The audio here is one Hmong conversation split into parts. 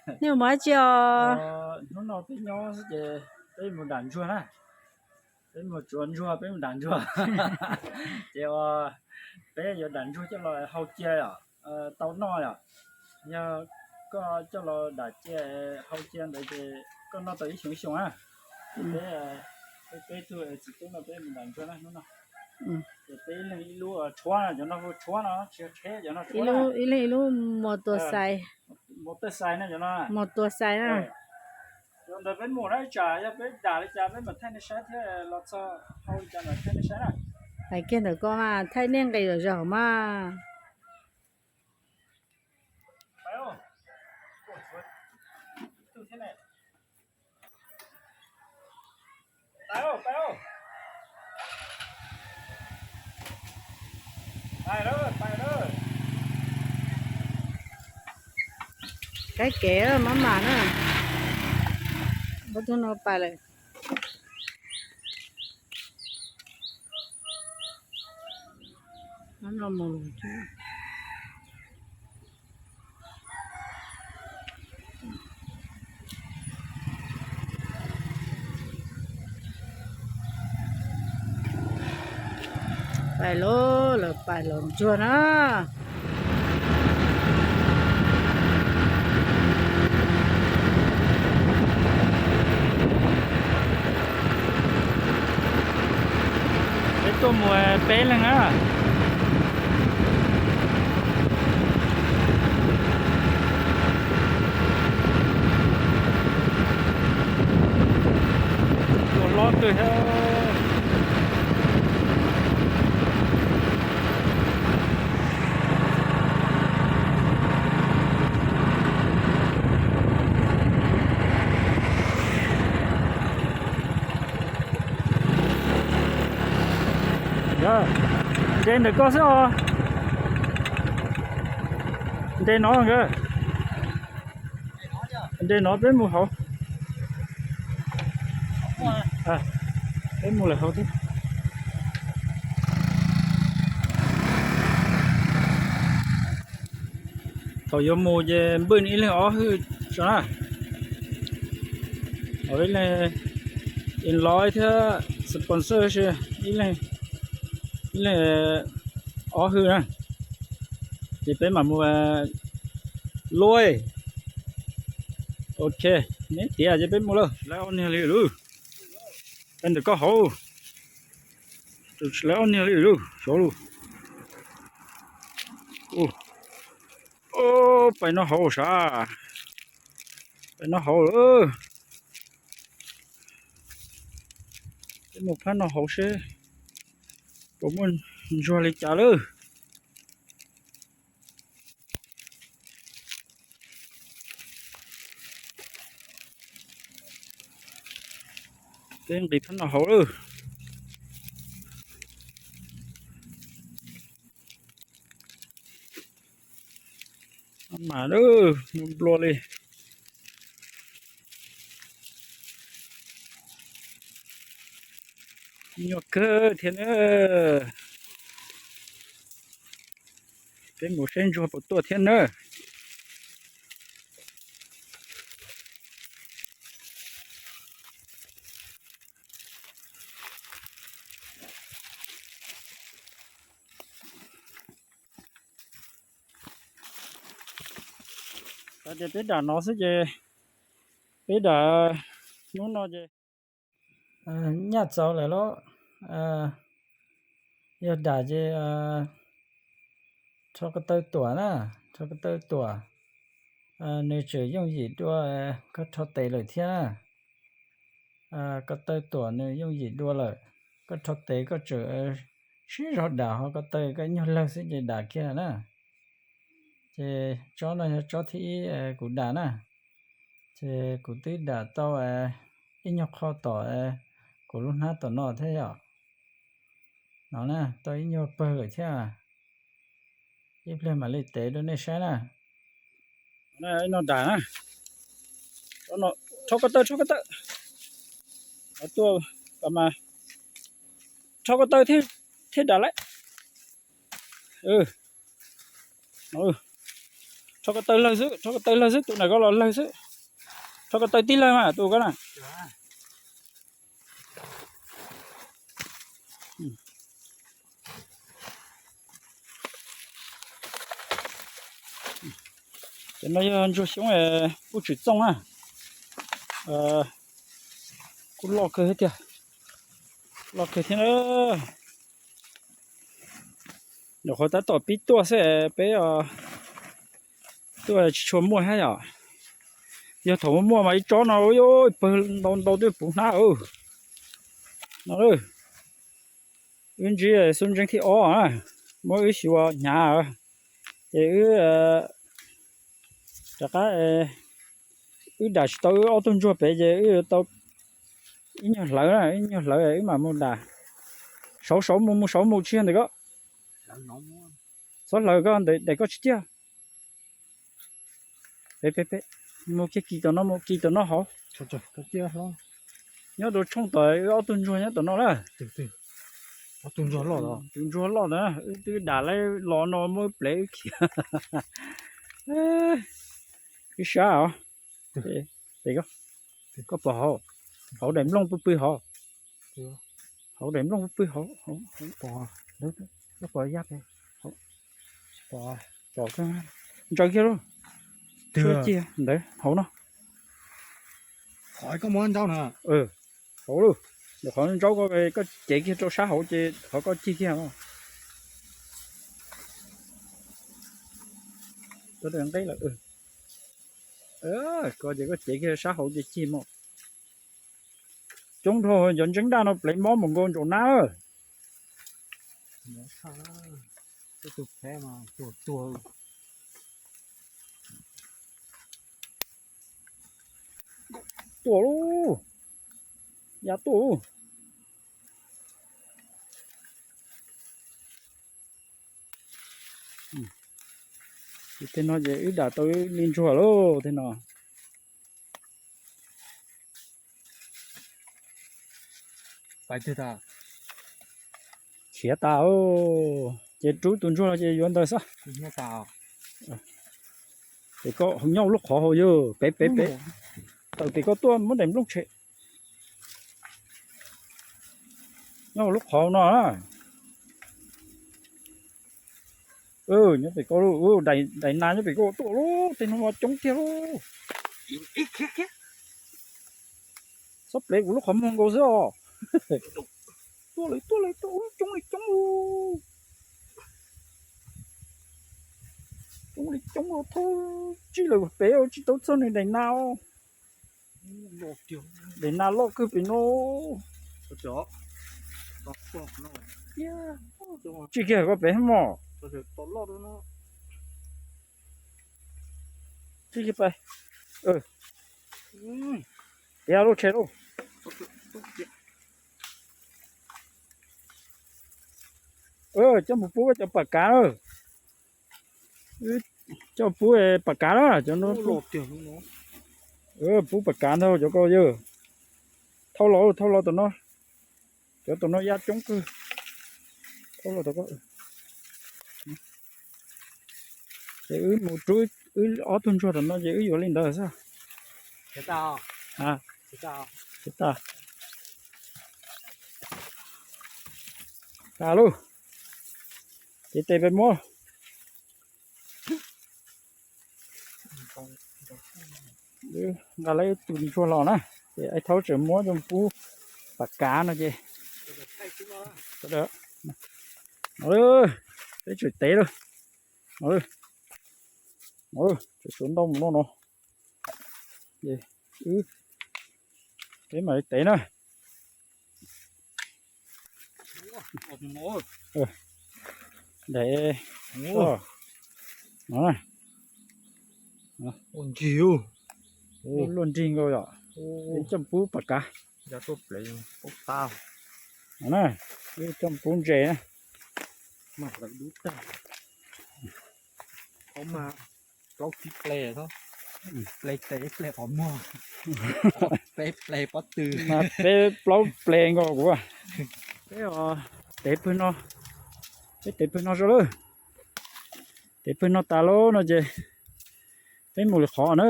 Nej mus dab tsi os? Hnub no peb nyob xwb ces peb mus dam ntsuag na. Peb mus tsuav ntsuag, peb mus dam ntsuag. Ces peb yuav dam ntsuag coj los hau cia yom, tau noj yom. Yog koj coj los dam cia hau cia ntawd ces koj noj tau ib xyoos ib xyoos na. Ces peb, peb, peb tug txiv tub no peb mus dam ntsuag na hnub no. Ces peb ib leeg ib lub tshuab, cov no hu tshuab no, tsis yog tsheb, cov no tshuab na. Ib leeg ib lub mos tua xais. Mos tua xais na cov no. Mos tua xais na. Cov ntawd peb mus na, tsam yog peb dam li cas peb mam thaij nej saib thiab, los txog hau li cas mam thaij nej saib na. Hais kiag ntawm koj mas thaij nej nqis los zaum mas. Kaib kev maj mam na. Ob tug no pais lawm. Pais lauj, lawv pais los ntsuag na. Peb tuaj mus peb leeg na. Ua hlob kawg thiab. Nte ntawm koj xwb os. Nte no nkawd. Nte no peb mus hauv. Peb mus lawm hauv thiab. Thaum yuav mus ces npwj ib leeg ob hwj tso na. Ib leeg inlov thiab sponsor ib leeg, ib leeg ob hwj na. Ces peb mam mus luaj. Ok, neb tiav ces peb mus lawm. Lawv ob niag li lawm. Peb ntawm koj hauv. Lawv ob niag li lawm, xyov lawm. Pais no hauv sav. Pais no hauv lawm. Peb mus phab no hauv seb puas muaj ntsuag li cas lawm. Peb nqis phab no hauv lawm. Mas nplua li. Nyuaj kawg thiab na. Peb mus saib ntsuag puas tuaj thiab na. Ces peb dam no xwb ces peb dam hnub no ces nyaj txaus lawm lauj. Yog dam ces rho ko taw tuam na, rho ko taw tuam. Nws tseem yooj yim dua koj rho tes lawm thiab na. Ko taw tuam nws yooj yim dua lawm. Koj rho tes koj tseem sib zog dam ho ko taw koj nyuag lawg xwb ces dam kiag na. Ces tsob no yog tsob thib ib kuv dam na. Ces kuv twb dam tau ib nyuag qho tom kuv lub hnab tom no thiab yom. No na, tau ib nyuag pawg lawm thiab. Ib pliag mam li tev rau nej saib na. No dam na. Rho ko taw, rho ko taw. Tuaj mas rho ko taw thiaj dam lawm. Rho ko taw lawg xwb, rho ko taw lawg xwb, tus ntawm ko los lawg xwb. Rho ko taw tib lawg mas tus ko na. Cov no yog ntsuag xyoob kuj tsis txooj na. Kuj loj kawg thiab tiag, loj kawg thiab na. Nyuam qhuav tab tom pib tuaj xwb peb tuaj tsis tshua muaj thiab yom. Yog thaum muaj muaj mas ib tsob no pawg ntau ntau twb puv hnab no. Wb ntsib xub ntseeb thib ob na, muab wb xyuas hnyav ces wb rov qab, wb dam tsis tau wb ob tug ntsuag pem ces wb yuav tau ib nyuag hlawv, ib nyuag hlawv wb mam mus dam. Saud saud mus, mus saud mus tsis yog ntawm ko. Txhob hlawv ko ntawm daim ko tsis ciaj. Peb, peb, peb mus kiag kis tom no, mus kis tom no hauv. Nyob rau tshooj tom wb ob tug ntsuag nyob tom no na. Tus ntsuag loj ntawd wb twb dam lawm los no muab plev wb khiav. Wb sab os. Pem ko, koj pom hauv, hauv daim nplooj pw pw hauv, hauv daim nplooj pw pw hauv, pom, pom yaj pem, pom, ntsaws kiag lauj. Twb cig ntawd hauv no. Qhov koj muab ntsaub na. Hauv lauj. Ntawm qhov ntsaub ko, koj cev kiag rau sab hauv ces qhov koj cig kiag no. Nqeb lawm. Ko ces koj cev kiag sab hauv ces cig mog. Coob dhau, cov ntseeb daj no plev mob mus nkaus ntsaum nab. Tuaj lauj, ya tuaj lauj. Tej no ces wb dam tau ib li ntsuag lauj tej no. Khiav tas, ces rub tus ntsuag los ces yuav ntawd xwb. Ces koj nyob lub qhov hauv yog pem pem pem, tawm ces koj tuaj muab daim nplooj tshem. Nyob lub qhov no. Nyob pem koj, daim nas nyob pem koj tuaj lauj, tej no mas coob tiag lauj. Txhob plev kuv lub qhov muag nkaus xwb os. Tuaj lawm, tuaj lawm, tuaj, coob li coob. Coob li coob, thawj tsij lawm pem tsis tau txog nws daim nas. Daim nas loj kawg pem no. Tsij kiag koj pem mog. Tsij kiag pem. Tiav lub tsheb lauj. Coj mus pub cov pam kav na. Coj pub pam kav na, cov no pub pam kav ntag cov ko yog. Thauj los, thauj los tom no. Cov tom no ya coob kawg. Thauj los tom ko. Ces wb mus rub wb ob tug ntsuag tom no ces wb yuav li ntawd xwb. Tag, tag lauj. Ces tes peb muab. Nqa lawm tus ntsuag los na, ces Aib Thaub tseem muab coj pub pam kav no ces. Peb tseem tev lawm. Tseem suav ntau mus no no. Ces wb, peb mam li tev na. Daim, luaj nrig nkaus yom. Coj pub pam kav. Na, coj pub ntses na. Plaub tib ple, ple tes ple qhov muag, peb ple pob tw. Mas peb plaub ple nkaus kuv. Peb tev pawg no, peb tev pawg no zoo lawm. Tev pawg no tas lawm no ces Peb mus li qhov na.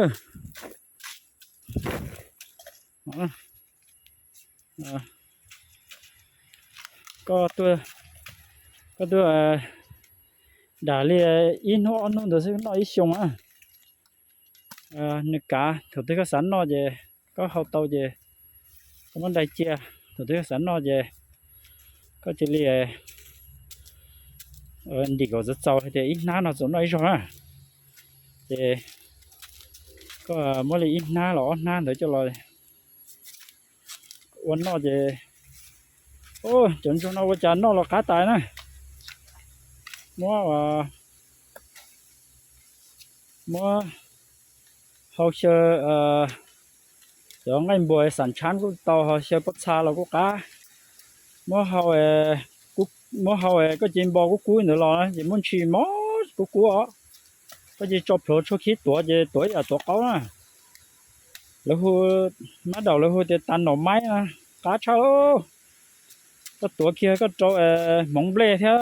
Koj tuaj, koj tuaj dag li ib hnub ob hnub ntawd xwb, noj ib xyoo na. Nws kav, thaum twg koj xav noj ces koj hau tau ces koj muab dai cia. Thaum twg koj xav noj ces koj cia li ntim kom txaus txaus hais tias ib hnab no txaus noj ib zaug na. Ces koj muab li ib hnab los ob hnab ntawd coj los ua noj ces, cov ntsuag no ua cas noj los qab tas na. Muab, muab hau xyaw cov nqaij npuas xam tshab kuj tau, hau xyaw pob txha los kuj qab. Muab hau, muab hau koj cia li npo kub kub ntawd los ces muab ntshis mos kub kub os. Koj cia li tso plhuav tshuaj khib tuav ces tuav ib yam tuav qaub na. Lawv hu, mab daum lawv hu tias tas nom maib na, qab tshaj lauj. Koj tuav kiag koj rau hmoov nplej thiab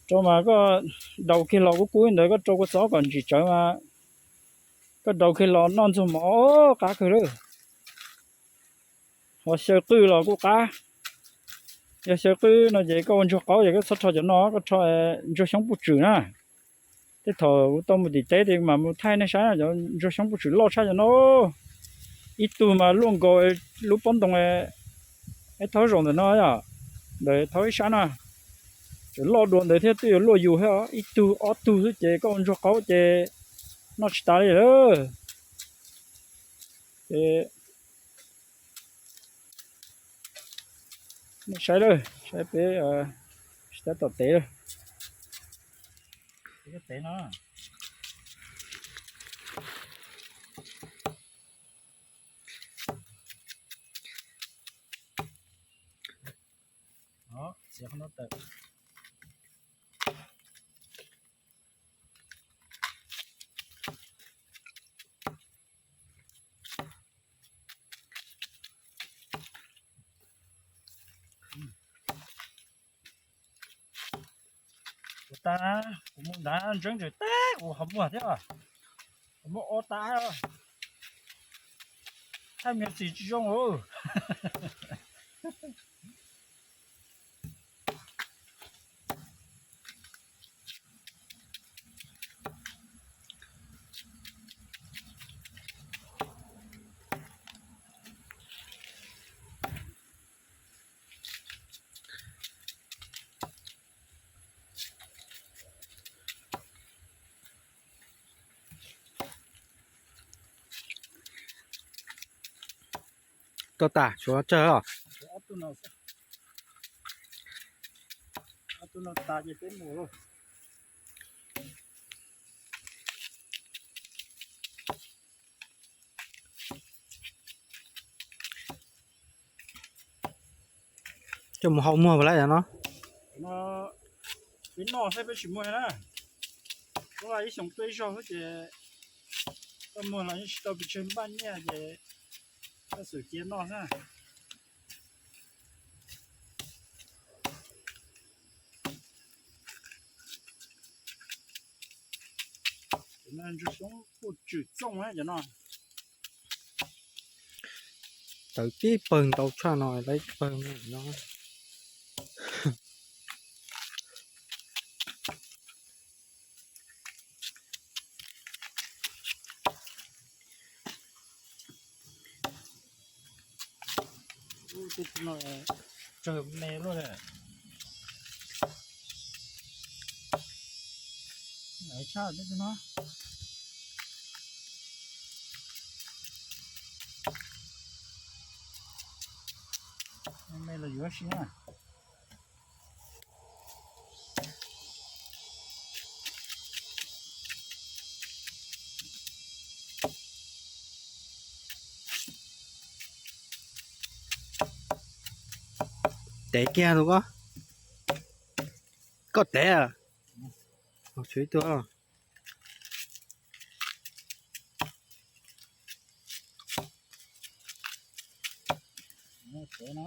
rau mas koj daus kiag los kub kub ntawd koj rau kua txob kom ntsim tsawv mas koj daus kiag los noj ntxuag mov qab kawg lawm. Ho xyaw qwj los kuj qab. Yog xyaw qwj no ces koj ua ntsuag qaub ces koj txhob rho cov no, koj rho ntsuag xyoob puj tswm na. Tej thaum kuv tau mus tim teb ces kuv mam mus thaij nej saib, cov ntsuag xyoob puj tswm loj tshaj cov no. Ib tug mas luaj nkaus lub pob ntoo, ib thaub zaum ntawm no yom, ntawm thaub ib sab na. Tseem loj dua ntawd thiab twb yuav luaj yus thiab, ib tug ob tug xwb ces koj ua ntsuag qaub ces noj tsis tas li lawm. Ces nej saib lawm, saib peb tsis tab tom tev lawm. Tev no, txiav qhov no tawm. Kuv tas, kuv mus nrad ntseeb ntsees teb kuv ho muag thiab, kuv muab ob tas, thaij me ntsis tsis zoo. Tau tas, tshuav tsawg os. Coj mus hau muag puas laib no? Peb noj xwb peb tsis muag na. Ib xyoos tuaj ib zaug xwb ces koj muag los yeej tsis tau pes tsawg npaj nyiaj ces koj xwm cia noj xwb. Ntsuag xyoob puj tswm txooj cov no. Tawm tib pawg ntau tshaj no, tib pawg no. Tsawg me luaj li. Tshaj no. Me los yuav si na. Tev kiag tus koj. Koj tev. Tshuav ib tug. Tev no,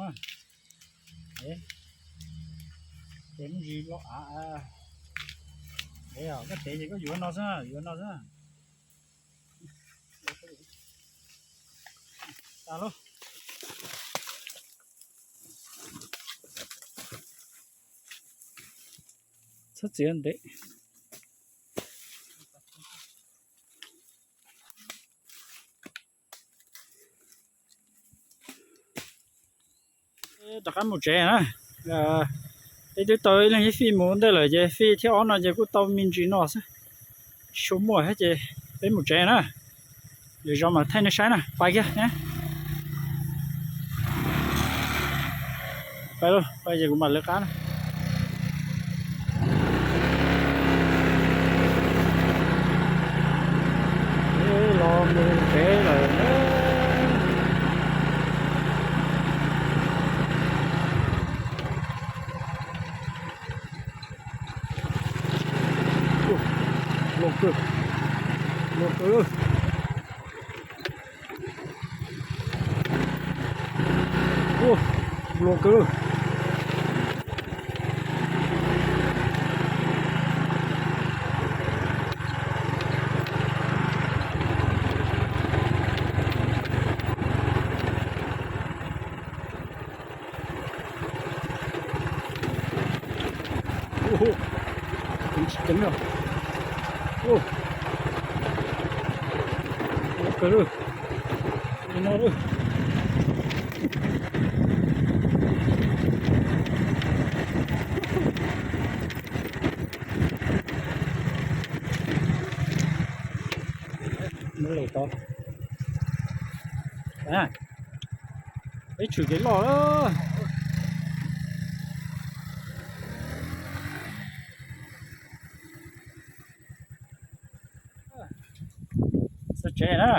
tev me ntsis los av. Koj tev ces koj yuav no xwb, yuav no xwb. Tas lawm. Txhob txiav ntev. Rov qab mus tsev na. Peb twb tau ib leeg ib fij mus ntej lawm ces fij thib ob no ces kuj tau me ntsis no xwb. Tsis tshua muaj thiab ces peb mus tsev na. Lwm zaus mam thaij nej saib na, pais kiag. Pais lauj, pais ces kuv mam lawv qab na. Los mus tsev lawm. Luaj kawg, luaj kawg. Ua, luaj kawg. Ua, tsis ceev os. Ua, ua kawg lawm. Li no lawm. Muab lem tau. Peb tshwm kev loj lawm. Txog tsev na.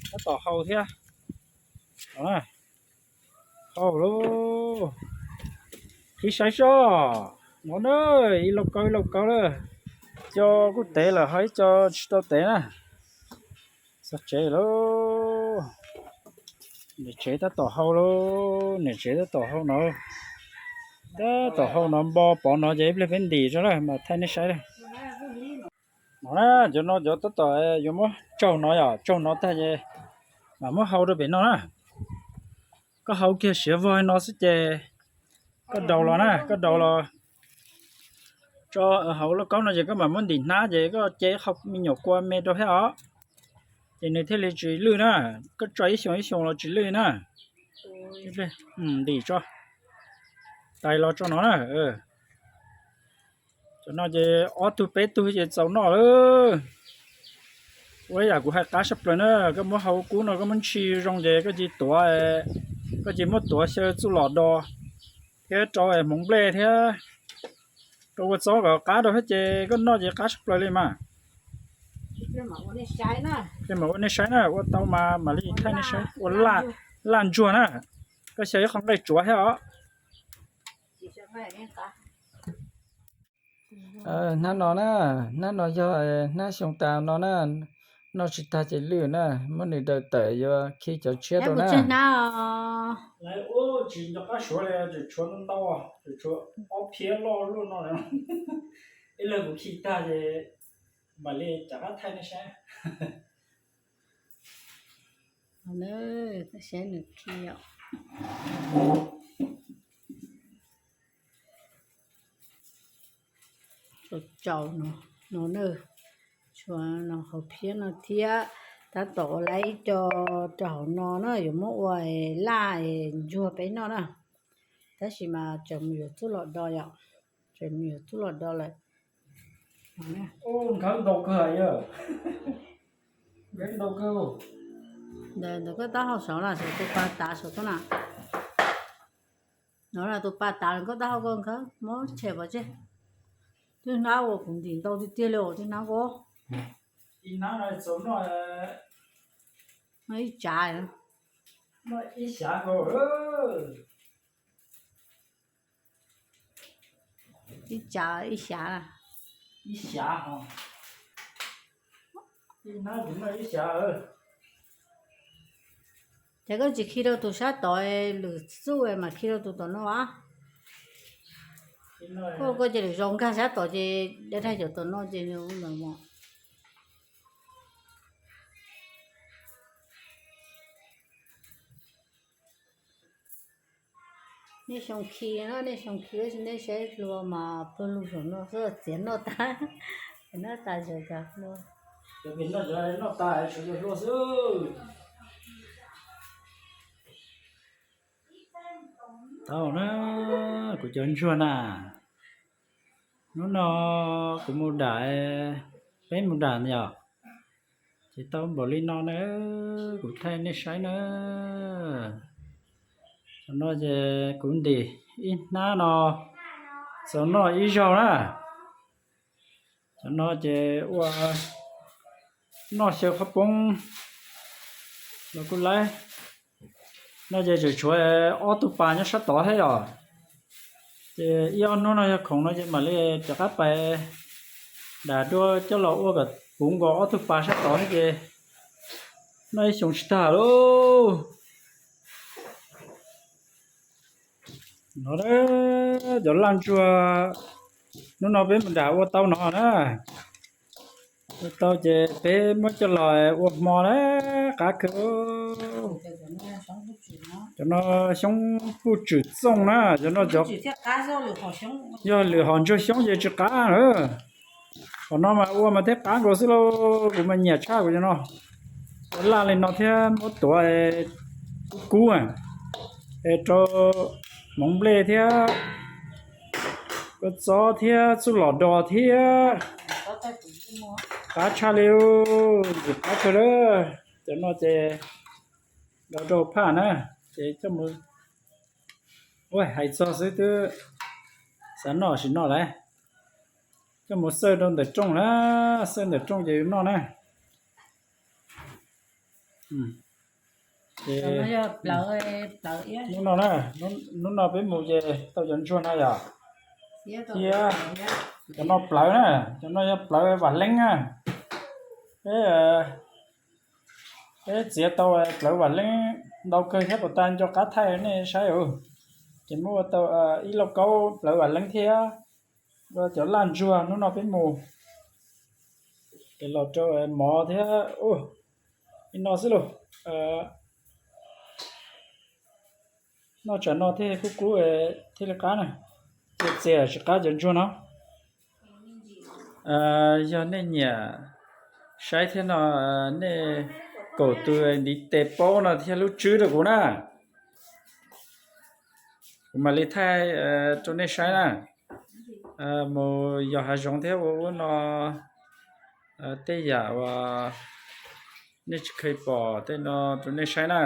Tab tom hau thiab. Hau lauj. Qhib saib soj. No na, ib lauj kaub ib lauj kaub na. Co kuj tev lawm ho ib co tsis tau tev na. Txog tsev lauj. Niam tsev tab tom hau lauj, niam tsev tab tom hau no. Tab tom hau no npo pov no ces ib pliag peb ntim tso na mas thaij nej saib. No na, cov no cov tab tom yuav muab tsaug no yom, tsaug no tag ces mam muab hau rau pem no na. Koj hau kiag siav vog no xwb ces koj daus los na, koj daus los tso hauv lauj kaub no ces koj mam muab ntim hnab ces koj ce qho me nyuam kua me rau thiab os. Ces nws thiaj li tsis lwj na, koj tso ib xyoos ib xyoos los tsis lwj na. Ntim tso, tais los tso no na. Cov no ces ob tug peb tug ces txaus noj lawm. Ua ib yam kuv hais qab sab plaws na, koj muab hau kub no koj muab ntshis zoo ces koj cia tuav, koj cia muab tuav xyaw txuj lom do thiab rau hmoov nplej thiab rau kua txob kom qab rau thiab ces koj noj ces qab sab plaws li mas. Cia mam ua nej saib na, ua tau mas mam li thaij nej saib. Ua laj ntsuag na, koj xyaw ib qho nqaij tsuav thiab os. Hnab no na, hnab no yog hnab xyoo tas no na, noj tsis tag ces lwj na, muab nws daws tawm yuav khi cov tshiab rau na. Tsis nco qab suav li, tsuas tshuav ntau, tsuas tshuav ob phiab loj luaj no. Ib leeg kuv khi tag ces mam li rov qab thaij nej saib. Saib nws khi os. Tsaus no, no na, tshuav no hauv phiab no thiab, tab tom ua lawm ib co rau hauv no na, yuav muab ua laj ntsuag peb noj na. Tab sis mas tseem mus yuav txuj lom do yom, tseem mus yuav txuj lom do lawm. Nkawd ntau kawg, nkawd ntau kawg. Ntawm koj taub hau saud na, saum tus pas tav saud tuaj na. No na tus pas tav koj taub hau koj nkawd muab tshem pov tseg. Twb hnab ua kuv ntim ntau tiag tiag li os, twb hnab ko. Ib hnab no txaus noj ib tsav, ib xyav ko. Ib tsav ib xyav, ib xyav ho, ib hnab kuv noj ib xyav. Ces koj tsis khi rau tus sab tod, lwm txuj mas khi rau tus tom no as. Koj, koj ces lwm zaus nkag sab tod ces dai dai cov tom no ces nws ntawd mos. Nej xyoo khi no, nej xyoo khi tab sis nej saib hlua mas pawg lug saum no xwb, txiav noj tag, txiav noj tas, cov cov hlua. Noj tas, tsuav cov hlua xwb. Tau na, kuv cov ntsuag na, hnub no kuv mus dam, peb mus dam yom, ces tau npaum li no na, kuv thaij nej saib na. Cov no ces kuv ntim ib hnab no, txaus noj ib zaug na. Cov no ces ua noj xyaw qhaub poob los kuj laib. No ces tseem tshuav ob tug pas nyob sab tod thiab yom. Ces ib ob hnub no yog khoom no ces mam li rov qab pais dam dua coj los ua kom puv nkaus ob tug pas sab tod thiab ces noj ib xyoos tsis tag lauj. No cov laj ntsuag, hnub no peb mus dam ua tau no na. Ua tau ces peb muab coj los ua hmo na, qab kawg. Cov no xyoob puj tswm txooj na, cov no yog lwm hom ntsuag xyoob ces tsis qab na. Qhov no mas ua mas thiaj qab nkaus xwb lauj, kuv mas nyiam tshaj kuv cov no. Ua laj li no thiab muab tuav kub kub, es rau hmoov nplej thiab, kua txob thiab txuj lom dos thiab. Qab tshaj li, ntxim qab kawg lawm. Cov no ces nkaus rau phaj na, ces coj mus, ua hais txog xwb twb xav noj sim noj lawm. Coj mus xawj rau ntawm rooj na, xawj ntawm rooj ces yuav noj na. Ces hnub no na, hnub no peb mus ces tau cov ntsuag no yom, thiab cov no plawv na, cov no yog plawv vam leeb na. Peb, peb txiav tau plawv vam leeb ntau kawg thiab, puas tas nco qab thaij nej saib os. Ces muab ua tau ib lauj kaub plawv vam leeb thiab ua cov laj ntsuag hnub no peb mus. Ces los rau mov thiab, ib no xwb lauj. Noj tsam no thiaj kub kub thiaj li qab na, txias txias tsis qab cov ntsuag no. Yog nej nyiam saib thiab no, nej kaum tus ntiv tes paub no thiab lub tswb rau kuv na, kuv mam li thaij rau nej saib na. Mus yos hav zoov thiab ua ub no, tej yam uas nej tsis kheev pom tej no rau nej saib na.